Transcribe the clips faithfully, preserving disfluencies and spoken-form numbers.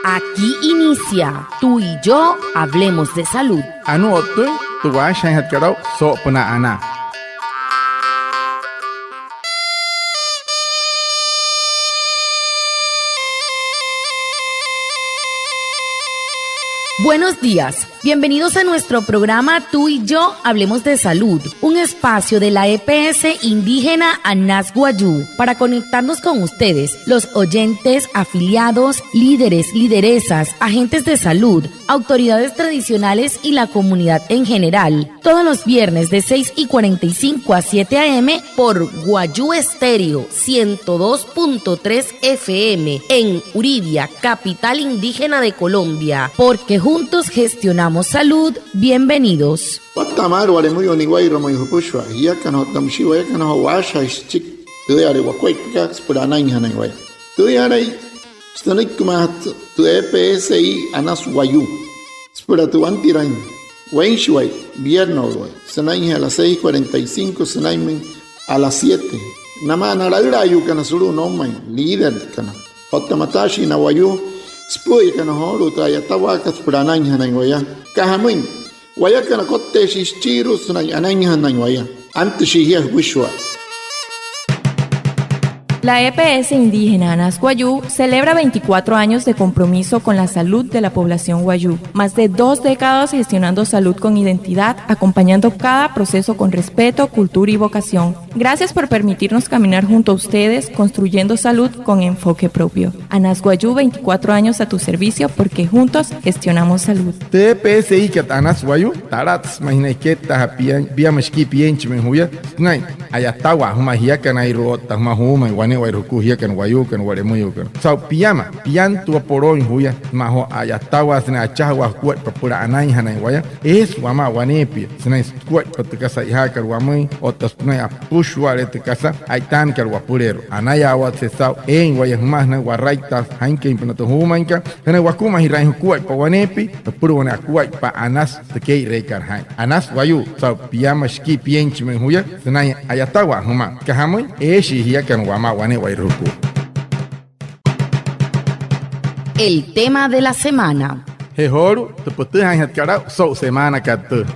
Aquí inicia Tú y yo hablemos de salud. Anuu o'ttüin tü waashajaainjatkat aa'u soo'opünaa anaa. Buenos días. Bienvenidos a nuestro programa Tú y yo hablemos de salud, un espacio de la E P S indígena Anas Wayuu para conectarnos con ustedes, los oyentes, afiliados, líderes, lideresas, agentes de salud, autoridades tradicionales y la comunidad en general. Todos los viernes de seis y cuarenta y cinco a siete a m por Wayuu Estéreo ciento dos punto tres F M en Uribia, capital indígena de Colombia. Porque juntos gestionamos salud. Bienvenidos. Watta'a maalü wa'lemüyuu niwa'irua ma'i jüpüshua jiakana otta müshii wayakana joo waashajaain süchiki tüüyale wakuaippakat süpüla anainjanain waya. Tüüyalai sünüikimaajatü tü E P S I Anas Wayuu süpüla tü wantiraain weinshiwai, vierno'uluwai, sünainjee a las seis cuarenta y cinco sünainmüin a las siete. Namaa na laülaayuukana sulu'u noumain, líderkana otta mataashii na wayuu süpü'üyakana joolu'u tü a'yatawaakat süpüla anainjanain waya. Aka jamüin, wayakana kotteeshii süchiirua sünain anainjanain waya. Antüshii jia jüpüshua. La E P S indígena Anas Wayuu celebra veinticuatro años de compromiso con la salud de la población wayuu. Más de dos décadas gestionando salud con identidad, acompañando cada proceso con respeto, cultura y vocación. Gracias por permitirnos caminar junto a ustedes, construyendo salud con enfoque propio. Anas Wayuu, veinticuatro años a tu servicio, porque juntos gestionamos salud. Tü E P S I kat Anas Wayuu, talatsü ma'i sünain kettaajaa pia-, piama shikii pienchimüin juya sünain a'yatawaa jümaa jiakanairua otta jümaa juumain wane'ewai jukua jiakana wayuukana, wa'lemüyuukana. Saa'u piama, piantua polooin juya sümaa joo a'yatawaa sünain achajawaa jukuaippa süpüla anainjanain waya. Eesü wamaa waneepia sünain sukuaippa tü kasa a'ijaakat wamüin otta sünain apüshua'ale tü kasa a'itaanakat wapüleerua. Anayaawatse saa'u eein waya jümaa sünain waraittaa jainküinpünaa tü juumainkat sünain wakumajiraain jukuaippa waneepia süpüla wane akuaippa anasü tü kee'ireekat jaa'in. Anas Wayuu, saa'u piama shikii pienchimüin juya sünain a'yatawaa jümaa. Aka jamüin, eeshii jiakana wamaa wane'ewai jukua. El tema de la semana. Je joolu'u tü pütüjaainjatkat aa'u so'u semaanakat tüü.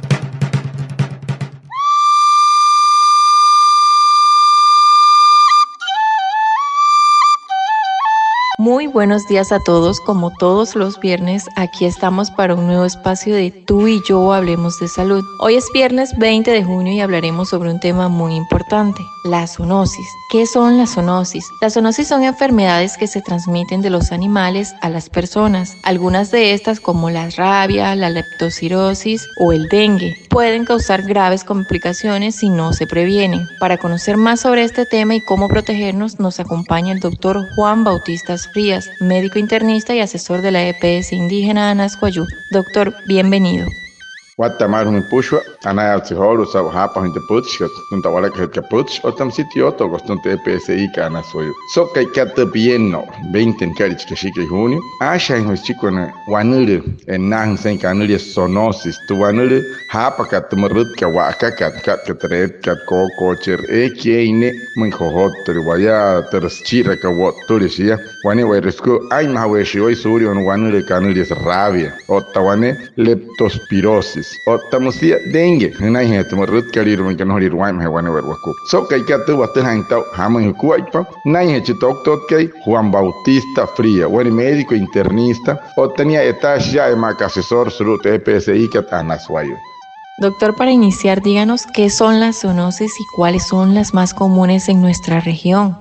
Muy buenos días a todos. Como todos los viernes, aquí estamos para un nuevo espacio de Tú y yo hablemos de salud. Hoy es viernes veinte de junio y hablaremos sobre un tema muy importante, la zoonosis. ¿Qué son las zoonosis? Las zoonosis son enfermedades que se transmiten de los animales a las personas. Algunas de estas, como la rabia, la leptospirosis o el dengue, pueden causar graves complicaciones si no se previenen. Para conocer más sobre este tema y cómo protegernos, nos acompaña el doctor Juan Bautista Frías, médico internista y asesor de la E P S indígena Anas Wayuu. Doctor, bienvenido. Watta'a maalü jümüin jüpüshua, anayaawatsü joolu'u saa'u jaapajüin tü pütchikat sütüma tü a'walakajeetkat pütchi otta müsia tü yootookot sütüma tü E P S I kat Anas Wayuu. So'u ka'ikat tü pienno'u, veinte nükalia chi kashikai junio, aashajaain joo süchiki wane wanülüü e'nnaajüin sünain kanülia zoonosis. Tü wanülüü jaapakat tü mürütkat wa'akakat, katkat tü reetkat, kookooche'erü, eekai eein ne'e, müin jojottüle waya, türa süchi'rakat wo'ttüle shia. Wane'ewai sukua, aa'inmajaweeshii waya suulia wane wanülüü kanüliasü rabia otta wane leptospirosis otta müsia dengue. Jünainjee tü mürütkalüirua müin aka nnojoliire waa'inmajee wane'ewai wakuaippa. So'u ka'ikat tüü, watüjaain saa'u jamüin jukuaippa nünainjee chi toktotkai Juan Bautista Fría, wane médico internista otta nia a'yataashi yaa'aya maa aka asesor sulu'u tü E P S I kat Anas Wayuu. Doctor, para iniciar, díganos qué son las zoonosis y cuáles son las más comunes en nuestra región.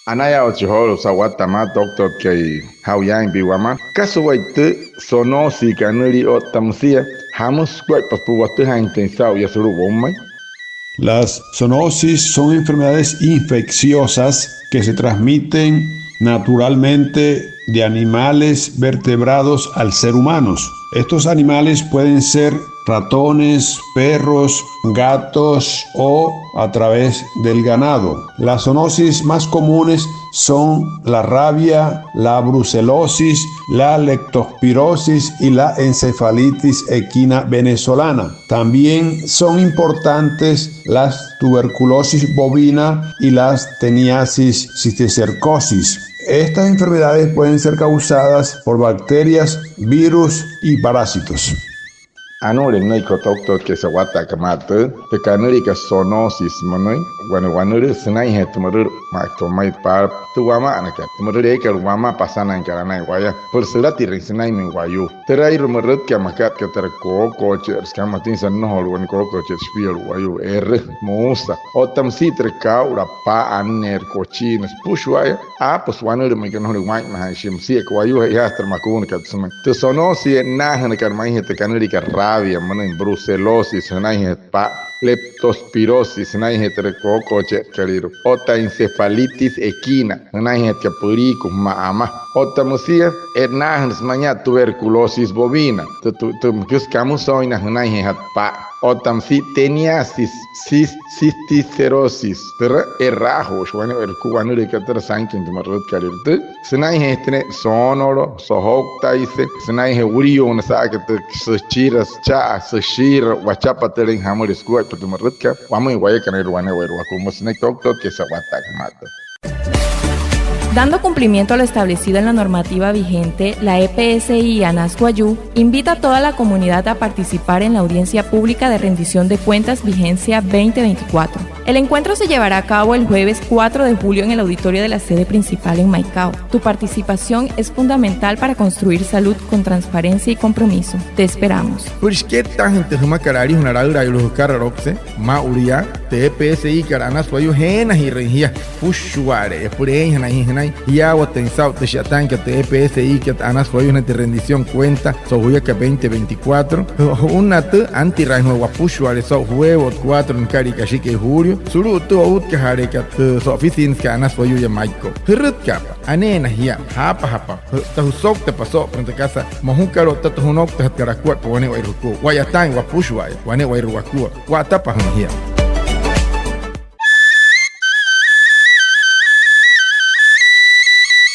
Anayaawatsü joolu'u saa'u watta'a maalü toktotkai jaa'u yaain pia wamaa, kasuwai tü zoonosis kanülia otta müsia jamüsü sukuaippa süpüla watüjaainjatüin saa'u yaa sulu'u woumain. Las zoonosis son enfermedades infecciosas que se transmiten naturalmente de animales vertebrados al ser humanos. Estos animales pueden ser ratones, perros, gatos o a través del ganado. Las zoonosis más comunes son la rabia, la brucelosis, la leptospirosis y la encefalitis equina venezolana. También son importantes las tuberculosis bovina y las teniasis cisticercosis. Estas enfermedades pueden ser causadas por bacterias, virus y parásitos. Anuu nünüiki joo toktotkai sa'wataakat maa tüü, tü kanüliakat zoonosis münüin, wane wanülüü sünainjee tü mürülü maa aka tü ma'i paala, tü wama'anakat, tü mürülü eekat wamaa pasanainkat anain waya, süpüla sülatirüin sünainmüin wayuu. Türa aa'u mürütkat makat aka türa kookooche'erü, süka mma tüin sününnojolu'u wane kookooche'erü shipialu'u wayuu, erü, muusa. Otta müsia türa kaa'ula, paa, anneerü, kochiina, süpüshua'aya, aapüsü wanülüü müin aka nnojolüin waa'inmajaain shia, müsia aka wayuu che'ojaasü türa makuunakat sümüin. Tü zoonosis e'nnaajünakana ma'i tü kanüliakat rabia münüin, brucelosis, sünainjee paa, leptospirosis, sünainjee türa kookooche'erükalüirua, otta encefalitis equina, sünainjee tü püliiku jümaa ama. Otta müsia e'nnaajünüsü mayaa tuberculosis bovina, tü, tü, tü, tü kamüsooin na jünainjeejatü paa. Otta müsia teniasis, cis-, cisticercosis, türa e'raajuushi wane'ewai sukua wanülüükat türa sainküin tü mürütkalüirua tüü. Sünainjee sütüne'e soonolo, sojouktaise, sünainjee wuliyuuna sa'aka tü süchira, sücha'a, süshiira, wachapatülüin, jamüle sukuaippa tü mürütkat, wamüin wayakana eere wane'ewai sukua. Müsü nünüiki toktotkai sa'wataakat maa tüü. Dando cumplimiento a lo establecido en la normativa vigente, la E P S I Anas Wayuu invita a toda la comunidad a participar en la audiencia pública de rendición de cuentas vigencia veinte veinticuatro. El encuentro se llevará a cabo el jueves cuatro de julio en el auditorio de la sede principal en Maicao. Tu participación es fundamental para construir salud con transparencia y compromiso. Te esperamos. Süpüla shikettaajüin tü jümakat alijuna laülaayuu jükaraloukse maa'ulu yaa, tü E P S I-kat Anas Wayuu, jeenajirüin jia süpüshua'ale'eya süpüla eeinjanain jia jünain jiyaawatüin saa'u tü shi'yataainkat tü E P S I-kat Anas Wayuu sünain tü rendición cuenta so'u juyakat veinte veinticuatro. Ju'unnaa tü, antiraain joo wapüshua'ale so'u jueves cuatro nükalia kashikai julio sulu'u tü outkajaaleekat tü so'ofisiinasükat Anas Wayuu yaa Maicao. Jürütkaapa, aneena jia, jaapajapa, otta jüsouktapa soo'opünaa tü kasa mojukat otta tü jünouktajatkat akuaippa wane'ewai sukua. Wa'yataain wapüshua'aya wane'ewai wakua. Wa'atapa jümüin jia.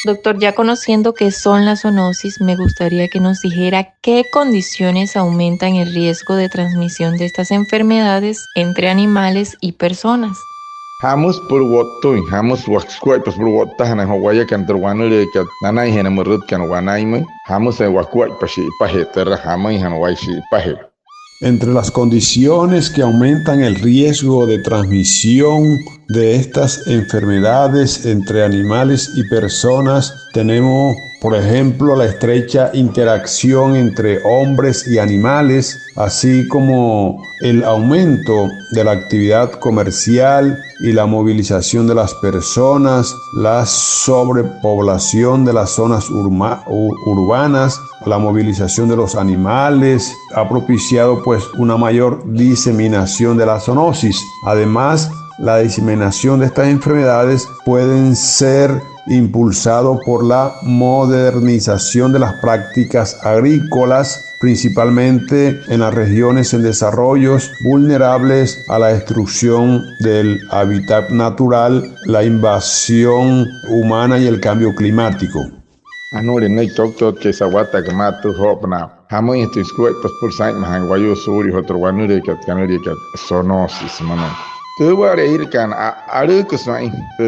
Doctor, ya conociendo qué son las zoonosis, me gustaría que nos dijera qué condiciones aumentan el riesgo de transmisión de estas enfermedades entre animales y personas. ¿Jamüsü süpüla wo'ttüin? ¿Jamüsü sukuaippa süpüla wo'ttajanain joo wayakana tü wanülüükat nanainjee na mürütkana wanainmüin? ¿Jamüsü wakuaippa shi'ipajee türa? ¿Jamüinjana waya shi'ipajee? Entre las condiciones que aumentan el riesgo de transmisión de estas enfermedades entre animales y personas, tenemos, por ejemplo, la estrecha interacción entre hombres y animales, así como el aumento de la actividad comercial y la movilización de las personas, la sobrepoblación de las zonas urma-, u-, urbanas, la movilización de los animales, ha propiciado, pues, una mayor diseminación de la zoonosis. Además, la diseminación de estas enfermedades pueden ser impulsado por la modernización de las prácticas agrícolas, principalmente en las regiones en desarrollos vulnerables a la destrucción del hábitat natural, la invasión humana y el cambio climático. Anuule nünüiki toktotkai sa'wataakat maa tüü joo'opünaa jamüinjatüin sukuaippa süpüla saa'inmajaain wayuu suulia joo tü wanülüükat kanüliakat zoonosis münüin. Tü waa'ale eirakaana, a-, alüüküsü ma'i tü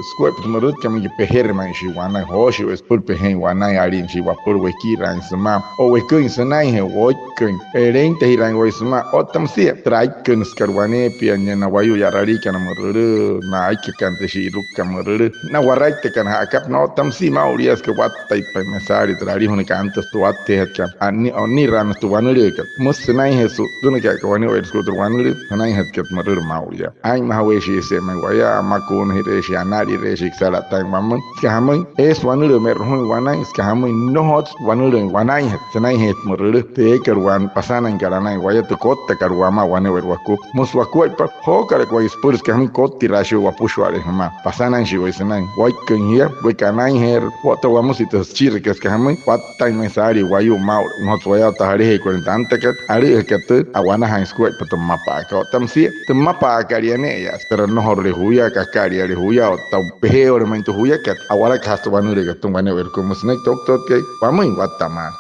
sukuaippa tü mürütkat müinka pejere ma'i shia wanain, jooshii waya süpüla pejeein wanain, alin shia wapüla wekiraain sümaa o weküin sünainjee woiküin, leintajiraain waya sümaa. Otta müsia türa aikkünüsükat waneepia nia na wayuu ya'raliikana mürülü, na aikakana tü shi'irukukat mürülü, na waraittakana ja'akapünaa. Otta müsia maa'ulu yaa süka wattaitpain ma'i saalii türa alijuna kantüsü tü watteejatkat, a, ni-, o'nniraainjatü tü wanülüükat. Müsü sünainjee su'ttünüka'a aka wane'ewai sukua tü wanülüü sünainjatkat mürülü maa'ulu yaa. Aa'inmajaweeshiise'e ma'i waya, amakuunajireeshii, analireeshii, süka sa'lataain wamüin. Süka jamüin, eesü wanülüü me'rujuin wanain, süka jamüin, nnojotsü wanülüü wanainjatü sünainjee mürülü, tü eekat waya pasanainkat anain waya, tü kottakat wamaa wane'ewai wakua. Müsü wakuaippa, jookalaka waya süpüla süka jamüin kottiraashi waya wapüshua'ale jümaa. Pasanainshii waya sünain, woiküin jia, weka anainjeerü, otta wamüsü tü süchirakat süka jamüin, wattaain ma'i saalii wayuu maa'ulu. Nnojotsü waya otta jalajeekuain tü antakat, alü'üjakat tü, a'wanajaain sukuaippa tü mmapa'akat. Otta müsia tü mmapa'akalia ne'eya, süpüla nnojorule juya, kakaliale juya, otta pejeewale ma'i tü juyakat, a'walakajaasü tü wanülüükat tü wane'ewai sukua. Müsü nünüiki toktotkai, wamüin watta maalü.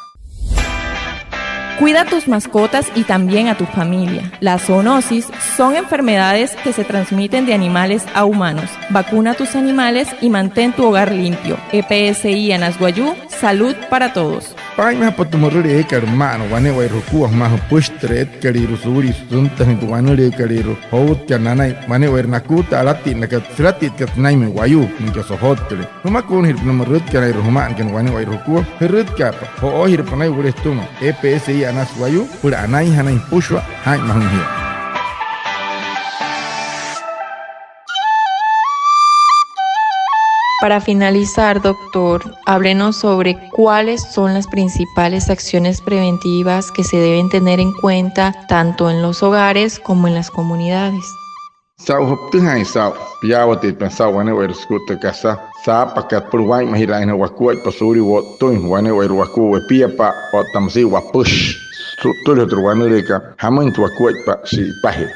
Cuida a tus mascotas y también a tu familia. Las zoonosis son enfermedades que se transmiten de animales a humanos. Vacuna a tus animales y mantén tu hogar limpio. E P S I Anas Wayuu, salud para todos. Paa'inmajapa tü mürüle eekat ma'ana wane'ewai jukua, jümaa jüpüshi tü eetkalüirua suulia süntajüin tü wanülüükalüirua joutkat nanain, wane'ewai nakua tü alatinnakat, sülatinnakat sünainmüin wayuu, nünüiki sojottüle. Jümakuunajirapa na mürütkanairua jüma'anakat wane'ewai jukua. Jürütkaapa, jo'oojirapa naya wüle jütüma. E P S I Anas Wayuu, süpüla anainjanain jüpüshua, jaa'inmajüin jia. Para finalizar, doctor, háblenos sobre cuáles son las principales acciones preventivas que se deben tener en cuenta tanto en los hogares como en las comunidades. Saa'u jüptüjaain saa'u, piyaawatüitpain saa'u wane'ewairua sükua tü kasa saapakat süpüla waa'inmajiraainjanain wakuaippa suulia wo'ttüin wane'ewairua wakua wepiapa'a otta müsia wapüshi su'ttüle joo tü wanülüükat, jamüinjatü wakuaippa shi'ipajee.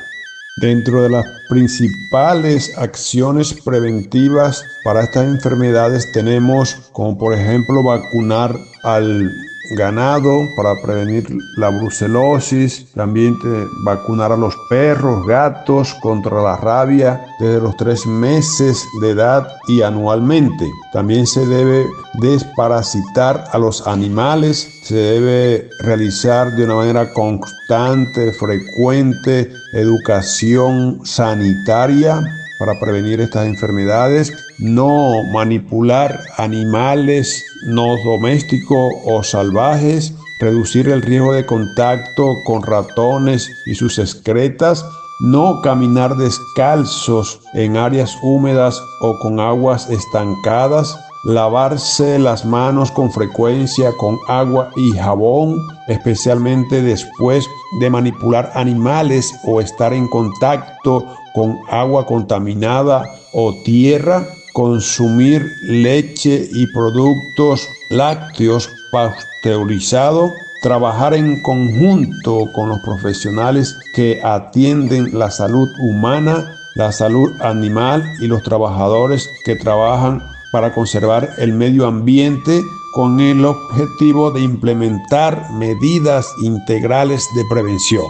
Dentro de las principales acciones preventivas para estas enfermedades tenemos como por ejemplo vacunar al ganado para prevenir la brucelosis, también, eh, vacunar a los perros, gatos contra la rabia desde los tres meses de edad y anualmente. También se debe desparasitar a los animales, se debe realizar de una manera constante, frecuente, educación sanitaria para prevenir estas enfermedades, no manipular animales no domésticos o salvajes, reducir el riesgo de contacto con ratones y sus excretas, no caminar descalzos en áreas húmedas o con aguas estancadas, lavarse las manos con frecuencia con agua y jabón, especialmente después de manipular animales o estar en contacto con agua contaminada o tierra, consumir leche y productos lácteos pasteurizados, trabajar en conjunto con los profesionales que atienden la salud humana, la salud animal y los trabajadores que trabajan para conservar el medio ambiente con el objetivo de implementar medidas integrales de prevención.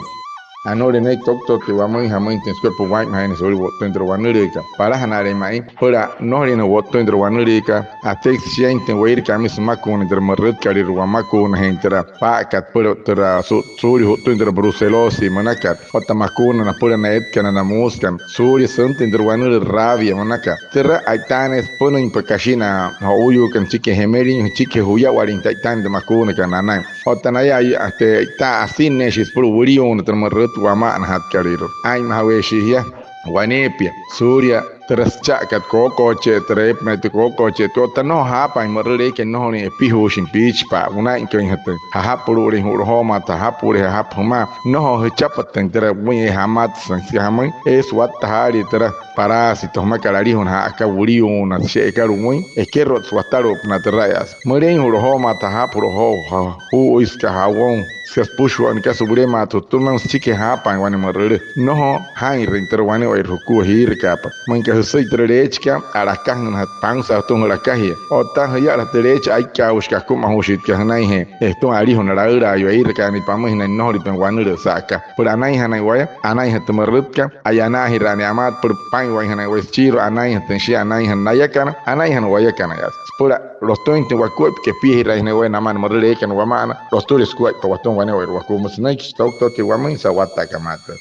Anuu nünüiki toktotkai wamüin jamüinjatüin sükuaippa waa'inmajaainjanain suulia wo'ttüin tü wanülüükat. Palajanaale ma'i süpüla nnojoliinjanain wo'ttüin tü wanülüükat, atüjee shiainjatüin weiraka'a amüin sümakuunain türa mürütkalüirua, wamakuunajüin türa paa'akat süpüla türa su-, suulia ju'ttüin türa brucelosis münakat. Otta makuuna napüla na etkana, na muusükana suulia süntüin türa wanülüü rabia münakat. Türa a'itaanüin süpünüinpa kashi na jo'uuyuukana süchikijee jemelin, süchikijee juyawalin tü a'itaanüin tü makuunakat nanain. Otta naya, este, e'ita asinneeshii süpüla wuliuuna türa mürüt wama'anajatkalüirua. Aa'inmajaweeshii jia waneepia suulia türa sücha'akat kookochee, türa eepünaa tü kookochee, otta nnojo jaapaain mürüle eekai nnojolüin epijuushin piichipa'a, wüna'inküinjatüin jajapulu'ulein ju'lojoomaata, jajapulu'ulein jajapü jümaa, nnojo jüchapatüin türa wüin, eesü jamatsüin, süka jamüin, eesü watta jaalii türa parásito jümakat alijuna ja'aka, wuliuuna, she'ekalu'u wüin, ekerotsü watalu'upünaa türa'aya. Mülein ju'lojoomaata, jajapulu'u joo, juu'uisüka, jabón, süka süpüshua wane kasa wulemaata jütüma, süchikijee jaapaain wane mürülü. Nnojo jaa'inrüin türa wane'ewai jukua jiirakaapa. Müinka jüsüi türa leechikat, a'lakajünajatü, pansaa jütüma jü'lakajia. Otta jüyala tü leechi, aikkaaushika akumajuushitka jünainjee, eh, jütüma alijuna laülaayuu, eirakaanüitpa amüin jünain nnojolüitpain wanülüü sa'aka. Süpüla anainjanain waya, anainjatü mürütkat, a'yanaajiraanüin amaat, süpüla paa'inwainjanain waya süchiirua, anainjatüin shia, anainjana nayakana, anainjana wayakanaya. Süpüla lotüinjatüin wakuaippa kepiajiraainjanain waya namaa na mürüle eekana wama'ana, lotüle sukuaippa watüma wane'ewai wakua. Müsü nünüiki chi toktotkai wamüin saa'u watta'akat maa tü.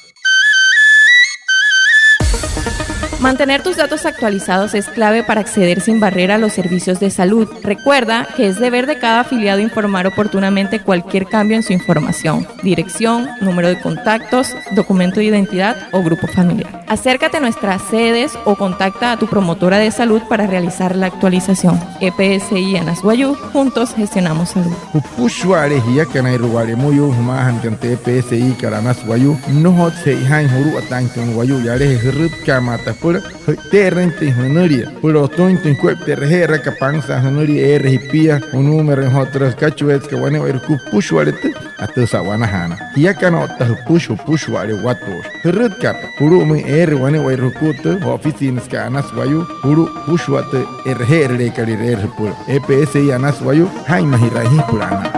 Mantener tus datos actualizados es clave para acceder sin barrera a los servicios de salud. Recuerda que es deber de cada afiliado informar oportunamente cualquier cambio en su información, dirección, número de contactos, documento de identidad o grupo familiar. Acércate a nuestras sedes o contacta a tu promotora de salud para realizar la actualización. E P S I Anas Wayuu, juntos gestionamos salud. Jüpüshua'ale jiakanairua wa'le wamüin wamaajanakana tü E P S I kat Anas Wayuu, nnojotsü che'ojaain juluwataainjatüin wane wayuu yalajee, jürütkaamaata süpüla jü'ite'erüinjatüin jünülia, süpüla lotüinjatüin sukuaippa tü e'reje'eraakat, pansaa jünülia, eere jipia, junuumerüin joo türa sükachueetsekat wane'ewai jukua. Jüpüshua'ale tü, atüjaa saa'u anajaana jiakana otta jüpüshi, jüpüshua'ale watooshi. Jürütkaapa julu'umüin eere wane'ewai jukua tü oficinasekat Anas Wayuu, julu'u jüpüshua tü e'reje'erüleekalüirua eere jüpüla. E P S I Anas Wayuu, jaa'inmajiraain jia süpüla anaa.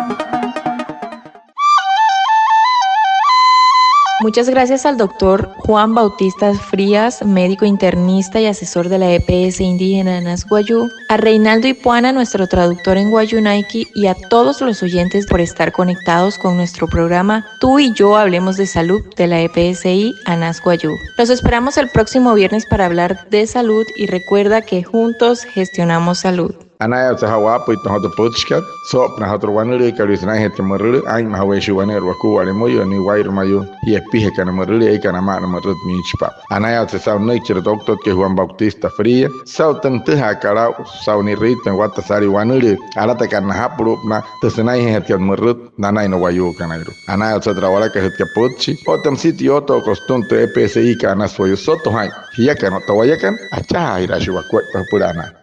Muchas gracias al doctor Juan Bautista Frías, médico internista y asesor de la E P S indígena Anas Wayuu, a Reinaldo Ipuana, nuestro traductor en wayuunaiki, y a todos los oyentes por estar conectados con nuestro programa Tú y yo hablemos de salud de la E P S I Anas Wayuu. Los esperamos el próximo viernes para hablar de salud y recuerda que juntos gestionamos salud. Anayaawatse saa'u waapüitpain joo tü pütchikat soo'opünaa joo tü wanülüükalüirua sünainjee tü mürülü, aa'inmajaweishi wane'erü wakuu'uwale müyuu, ni'wairua mayuu, jia epijakana mürülü, eekana amaa na mürüt miichipa'a. Anayaawatse saa'u nünüiki chi tü doctorkai Juan Bautista Frías saa'u tü nütüjaakat aa'u saa'u ni'rüitpain watta saalii wanülüü alatakat najapulu'upünaa tü sünainjeejatkat mürüt nanain na wayuukanairua. Anayaawatse saa'u tü a'walakajütkat pütchi otta müsia tü yootookot sütüma tü E P S I kat Anas Wayuu. Soto jaa'in, jiakana otta wayakana, achajaajiraashii wakuaippa jüpüla anaa.